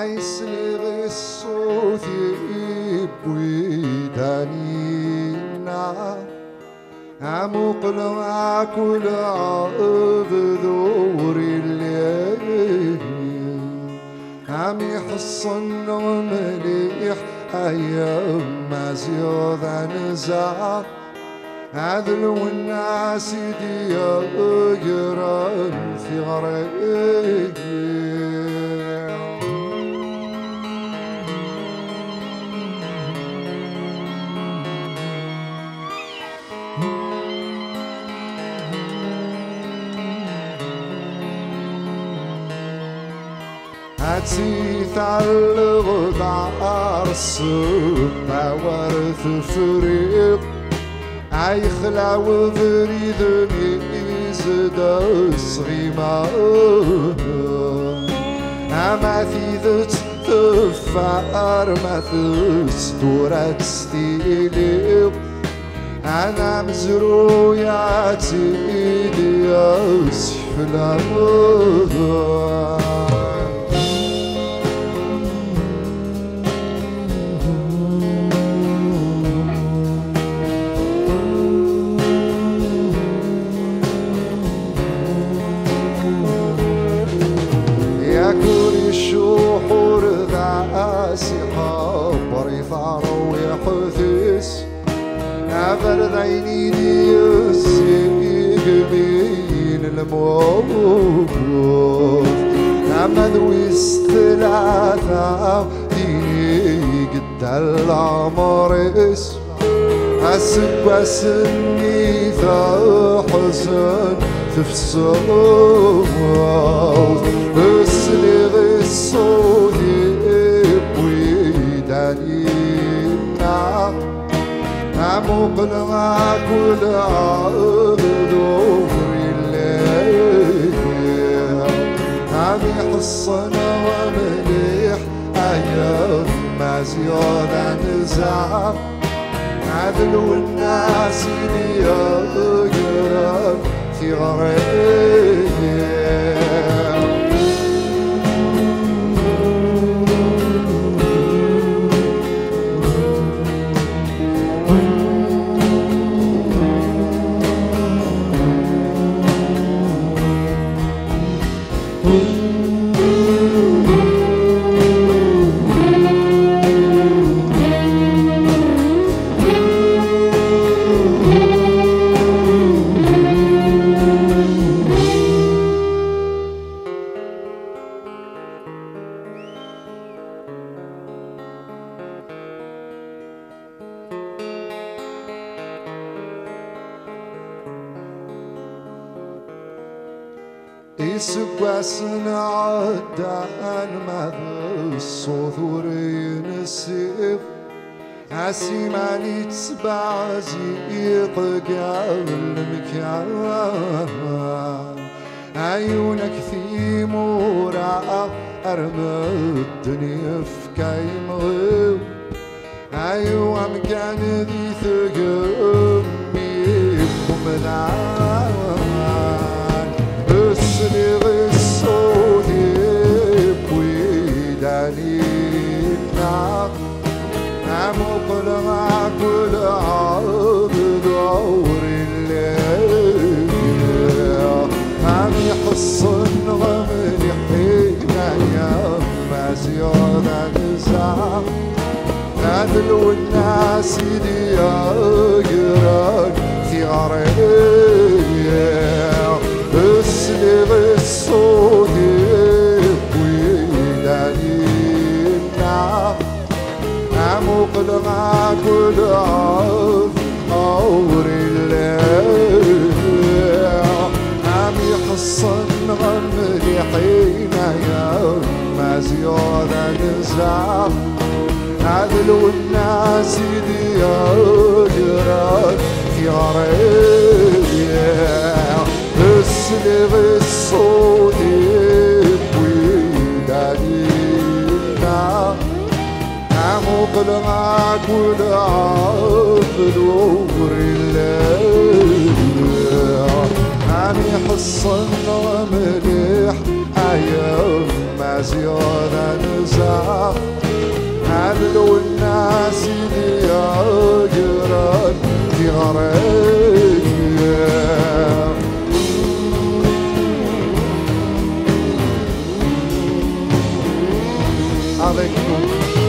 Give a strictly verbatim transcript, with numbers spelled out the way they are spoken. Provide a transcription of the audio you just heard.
Ay sliɣ i ṣṣut yewwi-d aninna, amuqleɣ akk lɛebd ur illi, am iḥeṣṣen mliḥ ay amaziɣ d anza. Ad lwennas i d-yeggran tiɣri. Ad tt-tɛelleḍ ar ssebba war tefriḍ, ay xla webrid mi izda sɣima. Ama tidet teffar ma testura-tt tili. Ad amezruy ad tt-id-yas fell-awen. Yak ur icuḥ ur d as-iqebber i terwiḥt-is. Aberdayen i d-yessigmin lmut, ama d wis tlata, din i yedda leɛmer-is. Aseggas-nni taḥzen tefsut, sliɣ i ṣṣut yewwi-d aninna. Amuqel akk lɛebd ur illi, am iḥeṣṣen mliḥ ay amaziɣ d anza. Ad lwennas i d-yeggran tiɣri. Iseggasen ɛeddan ma d ṣṣut ur yensiɣ, asimal ittbeɛ ziq gar lemkan. Ay unak timura ar medden yefka imɣi. Ayu amkan di tgemmi n umdan, sliɣ i ṣṣut yewwi-d aninna, amuqel akk lɛebd ur illi, am iḥeṣṣen mliḥ inaya maziɣ d anza. Ad lwennas i d-yeggran tiɣri, sliɣ i ṣṣut yewwi-d aninna, amuqel akk lɛebd ur illi, am iḥeṣṣen mliḥ inaya maziɣ d anza. Ad lwennas i d-yeggran tiɣri, sliɣ i ṣṣut yewwi-d aninna, amuqel akk lɛebd ur illi, am iḥeṣṣen mliḥ Maziɣ d anza, ɛdel wennas i d-yeggran tiɣri. Avec nous.